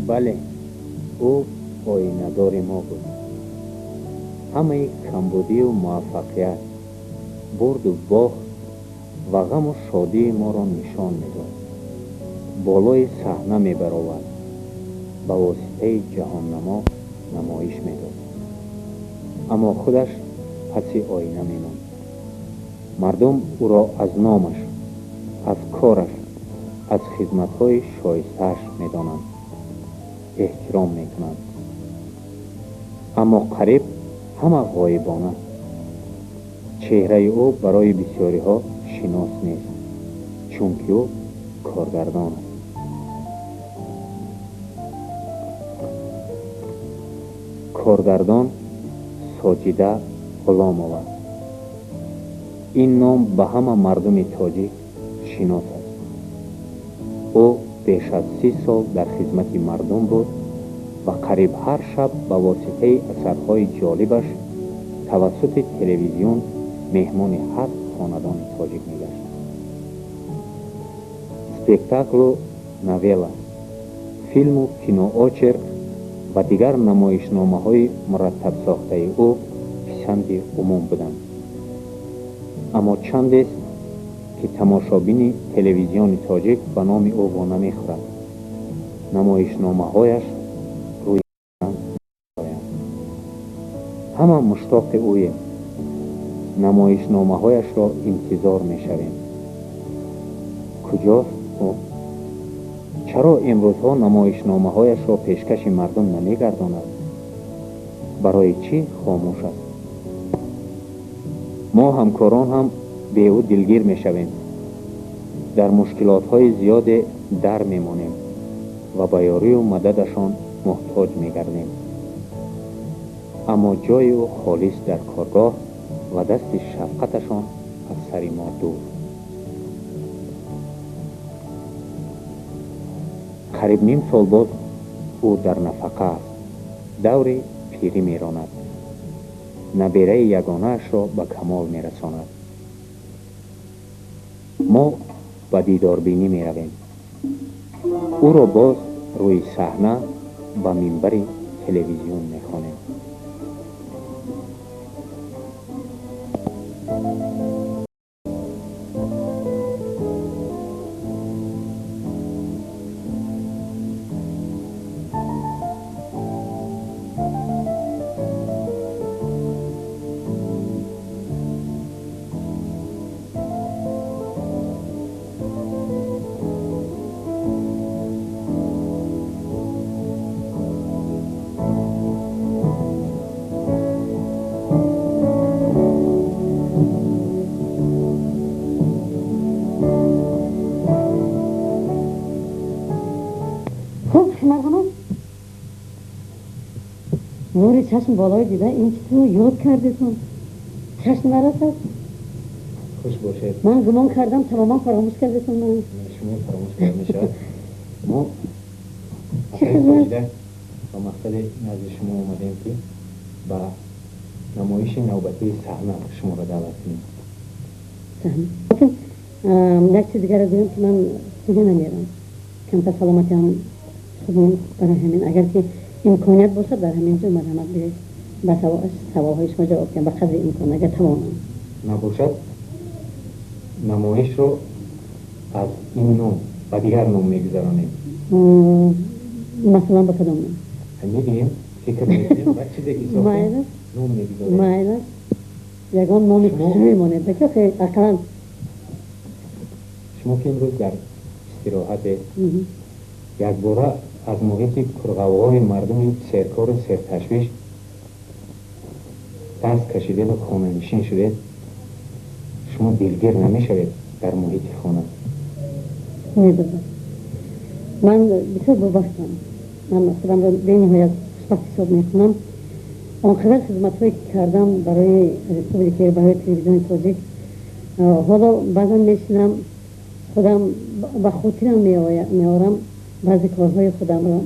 Бале, ӯ оинадори мо буд. Ҳамаи камбудию муваффақият, бурду бохт ва ғаму шодии моро нишон медод. Болои саҳна мебаровард, ба воситаи ҷаҳоннамо намоиш медод. Аммо худаш паси оина мемонд. Мардум ӯро аз номаш, аз кораш, аз хизматҳои шоистааш медонанд, эҳтиром мекунанд. Аммо қариб ҳама ғоибона. Чеҳраи ӯ барои бисёриҳо шинос нест, чунки ӯ коргардон аст. Коргардон Соҷида Ғуломова. Ин ном ба ҳама мардуми тоҷик шинос аст. Ӯ беш аз 30 сол дар хизмати мардум буд ва қариб ҳар шаб ба воситаи асарҳои ҷолибаш тавассути телевизион меҳмони ҳар хонадони тоҷик мегашт. Спектаклу новелла, филму киноочерк ва дигар намоишномаҳои мураттабсохтаи ӯ писанди умум буданд. Аммо чандест, ки тамошобини телевизиони тоҷик ба номи ӯ во намехӯрад. Намоишномаҳояш рӯи оянд. Ҳама муштоқи ӯем. Намоишномаҳояшро интизор мешавем. Куҷост ӯ? Чаро имрӯзҳо намоишномаҳояшро пешкаши мардум намегардонад? Барои чӣ хомӯш аст? Мо ҳамкорон ҳам бе ӯ дилгир мешавем. Дар мушкилотҳои зиёде дар мемонем ва ба ёрию мададашон муҳтоҷ мегардем. Аммо ҷои ӯ холис дар коргоҳ ва дасти шафқаташон аз сари мо дур. Қариб ним сол боз ӯ дар нафақа аст. Даври пирӣ меронад. Набераи ягонаашро ба камол мерасонад. Мо ба дидорбинӣ меравем. Ӯро боз рӯи саҳна ба минбари телевизион мехонем. Нури чашм болои дида ин чизро ёд кардетон. Чашм нарасад? Хуш бошед. Ман гумон кардам тамоман фаромӯш кардетон. Ман шумо фаромӯш карда мешавад. Мо чӣ хизмат? Ба мақсади назди шумо омадем, ки ба намоиши навбатии саҳна шуморо даъват кунем. Саҳна. Як чиз дигарро гӯям, ки ман студия намерам. Камтар саломатиам хуб нест, барои ҳамин агар ки имконият бошад, дар ҳамин ҷо марҳамат биёед, ба саволҳои шумо ҷавоб диҳам ба қадри имкон, агар тавонам. Набошад, намоишро аз ин ном ба дигар ном мегузаронем. Масалан, ба кадом ном? Мебинем, фикр мекунем ва чизе ки сохтем, ном мегузорем. Майлаш, ягон номи хушрӯй монед, охе ақаллан. Шумо ки имрӯз дар истироҳате, якбора аз муҳити пурғавғои мардуми серкору серташвиш даст кашидеду хонанишин шудед, шумо дилгир намешавед дар муҳити хона? Медонам, ман бисёр бобахтам. Ман худамро бениҳоят хушбахт ҳисоб мекунам. Он қадар хизматҳое ки кардам барои республика, барои телевизиони тоҷик, ҳоло баъзан мешинам, худам ба хотирам меорам баъзе корҳои худамро.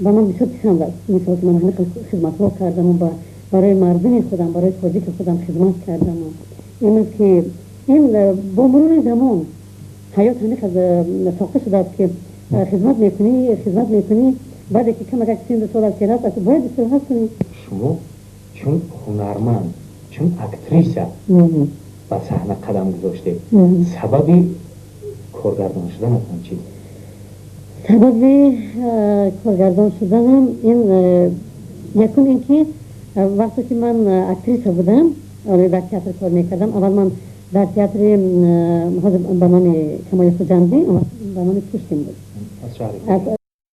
Ба ман бисёр писанд аст, мисол ки ман ҳамин хизматҳо кардаму барои мардуми худам, барои тоҷики худам хизмат кардаму имрӯз ки ин бо мурури замон ҳаёт ҳамин қадр сохта шудааст, ки Хизмат мекунӣ, хизмат мекунӣ, баъде ки камакак синду солат ки рафт, бояд истироҳат кунӣ. Шумо чун ҳунарманд, чун актриса ба саҳна қадам гузоштед, сабаби коргардон шуданатон чист? Сабаби коргардон шуданам ин, якум ин ки вақте ки ман актриса будам, дар театр кор мекардам. Аввал ман дар театри ҳозир ба номи Камоли Хуҷандӣ, ба номи Пушкин буд,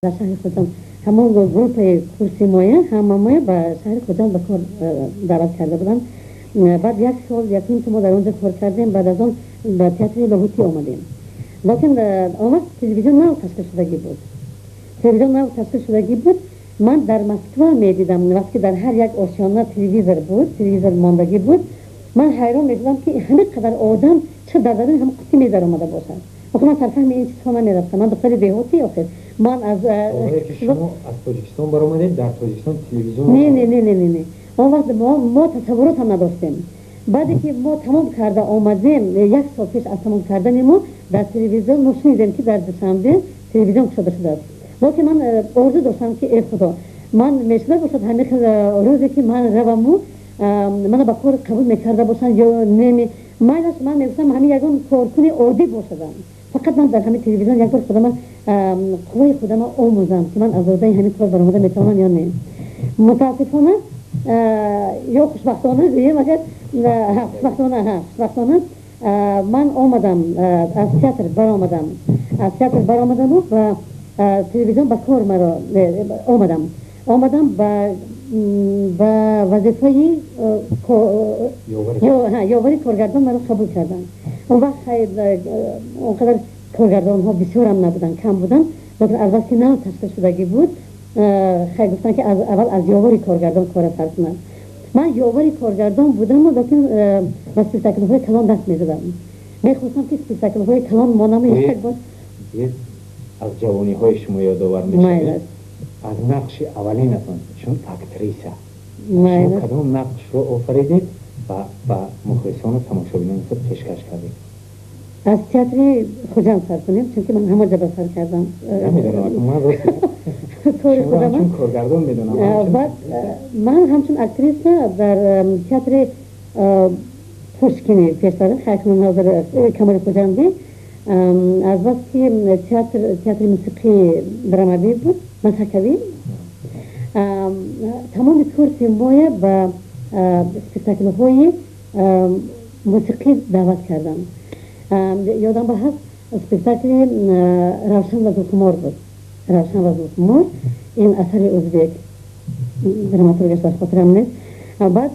дар шаҳри Хуҷанд. Ҳамон группаи курси моя ҳама моя ба шаҳри Хуҷанд ба кор даъват карда буданд. Баъд як сол, якним мо дар он ҷо кор кардем. Баъд аз он ба театри Лоҳутӣ омадем. Лекин он вақт телевизион нав ташкил шудагӣ буд, телевизион нав ташкил шудагӣ буд. Ман дар Москва медидам, вақте ки дар ҳар як ошёна телевизор буд, телевизор мондагӣ буд. Ман ҳайрон мешудам, ки ҳамин қадар одам чӣ дар даруни ҳам қутӣ медаромада бошад. Охир ман сарфаҳми ин чизҳо намерафтам, ман духтари деҳотӣ. Охир ман аз ки шумо аз Тоҷикистон баромадед, дар Тоҷикистон телевизион? Не, не, не, не, не, не, он вақт мо тасаввурот ҳам надоштем. Баъде ки мо тамом карда омадем, як сол пеш аз тамом кардани мо дар телевизион мо шунидем, ки дар Душанбе телевизион кушода шудааст. Лекин ман орзу доштам, ки э Худо, ман мешуда бошад ҳамин хел рӯзе, ки ман раваму мана ба кор қабул мекарда бошанд ё неми. Майлаш, ман мегуфтам, ҳамин ягон коркуни оддӣ бошадам, фақат ман дар ҳамин телевизион як бор худама, қувваи худама омӯзам, ки ман аз одаи ҳамин кор баромада метавонам ё не. Мутаассифона ё хушбахтона гӯем, агар хушбахтона, хушбахтона, ман омадам, аз театр баромадам, аз театр баромадаму ба телевизион ба кор маро омадам. Омадам ба вазифаи ёвари коргардон маро қабул карданд. Он вақт он қадар коргардонҳо бисёрам набуданд, кам буданд. Лекин аз вақти нав ташкил шудагӣ буд, хай, гуфтанд, ки аввал аз ёвари коргардон кора сар кунад. Ман ёвари коргардон будаму лекин ба спектаклҳои калон даст мезадам. Мехостам, ки спектаклҳои калон монам як бор. Аз ҷавониҳои шумо ёдовар мешавед, аз нақши аввалинатон чун актриса. Шумо кадом нақшро офаридед ва ба мухлисону тамошобинони худ пешкаш кардед? Аз театри Хуҷанд сар кунем, чунки ман ҳама ҷо ба сар кардам. Намедонам, ман рост ҳамчун коргардон медонам. Баъд ман ҳамчун актриса дар театри Пушкини пештар, акнун ҳозир Камоли Хуҷандӣ, аз бас ки театр театри мусиқии драмавӣ буд, мазҳакавӣ, тамоми курси моя ба спектаклҳои мусиқӣ даъват кардам. Ёдам ба ҳаст, спектакли «Равшан ва Зулхумор» буд. «Равшан ва Зулхумор», ин асари узбек, драматургаш дар хотирам нест. Баъд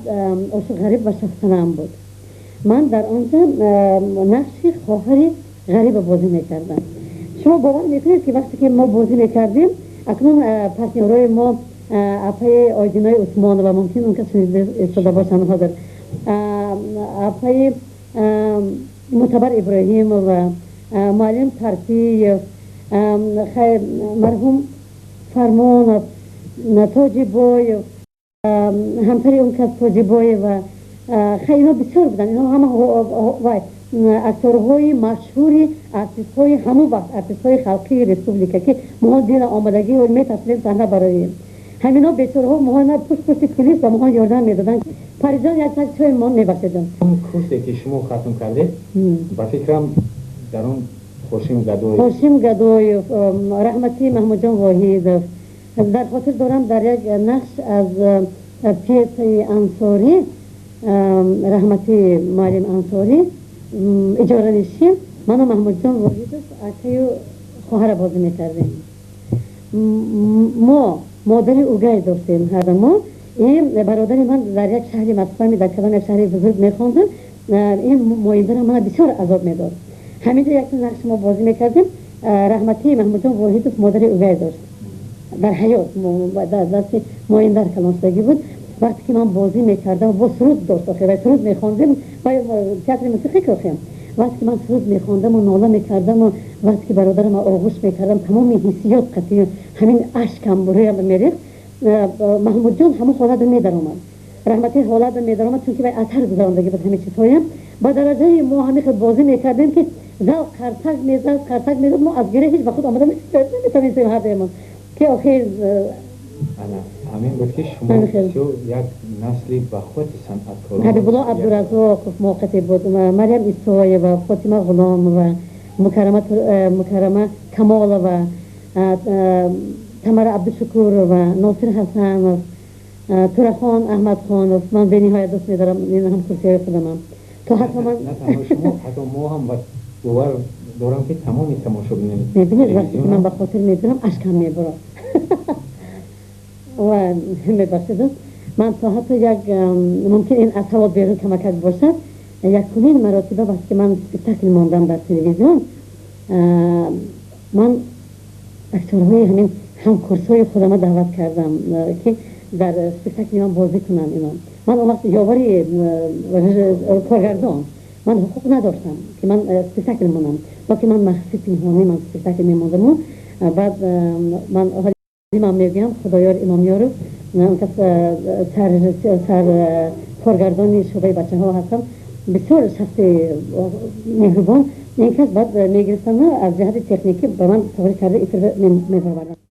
«Ошиқ Ғариб ва Шоҳсанам» буд. Ман дар он ҷо нақши хоҳари Ғариба бозӣ мекардам. Шумо бовар мекунед, ки вақте ки мо бозӣ мекардем, акнун партнёрои мо, апаи Ойдинои Усмонова, мумкин он кас шунида истода бошанд ҳозир, апаи Мутабар Иброҳимова, муаллим Тарпиев, марҳум Фармонов, Тоҷибоев, ҳамсари он кас Тоҷибоева, хай, ино бисёр буданд. Ино ҳама вай акторҳои машҳури, артистҳои ҳамон вақт, артистҳои халқии республика, ки моҳо дина омадагӣ метарсидем саҳна бароем. Ҳамино бечораҳо моҳо пушт пушти кулис ба моҳо ёрдам медоданд. Париҷон, як так чой мо мебахшиданд. Он курсе ки шумо хатм кардед, ба фикрам, дар он Хошим Гадоев. Хошим Гадоев, раҳматӣ Маҳмудҷон Воҳидов. Дар хотир дорам, дар як нақш аз пьесаи Ансорӣ, раҳматӣ муаллим Ансорӣ, «Иҷоранишин», ману Маҳмудҷон Воҳидов акаю хоҳара бозӣ мекардем. Мо модари угай доштем ҳарда мо. Ин бародари ман дар як шаҳри Москва, дар кадом як шаҳри бузург мехондем. Ин моиндара мана бисёр азоб медод. Ҳаминҷо як нақш мо бозӣ мекардем. Раҳматии Маҳмудҷон Воҳидов модари угай дошт, дар ҳаёт дар дасти моиндар калоншудагӣ буд. Вақте ки ман бозӣ мекардам, бо суруд дошт, охир суруд мехондем, театри мусиқӣ кохем. Вақте ки ман суруд мехондаму нола мекардаму вақте ки бародарама оғӯш мекардам, тамоми ҳиссиёт қатъи ҳамин ашкам рӯям мерехт. Маҳмудҷон ҳамон ҳолатро медаромад, раҳматӣ ҳолатро медаромад, чунки вай аз ҳар гузарондагӣ буд ҳамин чизҳоям. Ба дараҷаи мо ҳамин хел бозӣ мекардем, ки Зал қарсак мезад, қарсак мезад, мо аз гире ҳеҷ ба худ омада наметавонистем ҳардуямон, ки охир. Ана ҳамин буд, ки шумо бисёр як насли бахвати санъаткорон. Ҳабибулло Абдуразоқов муваққате буд, Марьям Исоева, Фотима Ғуломова, Мукаррама Камолова, Тамара Абдушукурова, Носир Ҳасанов, Турахон Аҳмадхонов. Ман бениҳоят дӯст медорам ин ҳамкурсиҳои худамам, то ҳатто ман На танҳо шумо, ҳатто мо ҳам бовар дорам, ки тамоми тамошобинони Мебинед, вақте ки ман ба хотир мебирам, ашкам мебурад ва мебахшед, ман то ҳатто як, мумкин ин аз ҳаво берун камакак бошад, якумин маротиба вақте ки ман спектакл мондам дар телевизион, ман акторҳои ҳамин ҳамкурсҳои худама даъват кардам, ки дар спектакли ман бозӣ кунанд ино. Ман он вақт ёвари коргардон, ман ҳуқуқ надоштам, ки ман спектакл монам, лекин ман махфӣ, пинҳонӣ ман спектакл мемондаму баъд ман ман мегӯям, Худоёр Имомёров, он кас сар коргардони шӯъбаи бачаҳо ҳастам, бисёр шахси меҳрубон ин кас. Баъд мегирифтам, аз ҷиҳати техникӣ ба ман тоғри карда эфирда мебаровардам.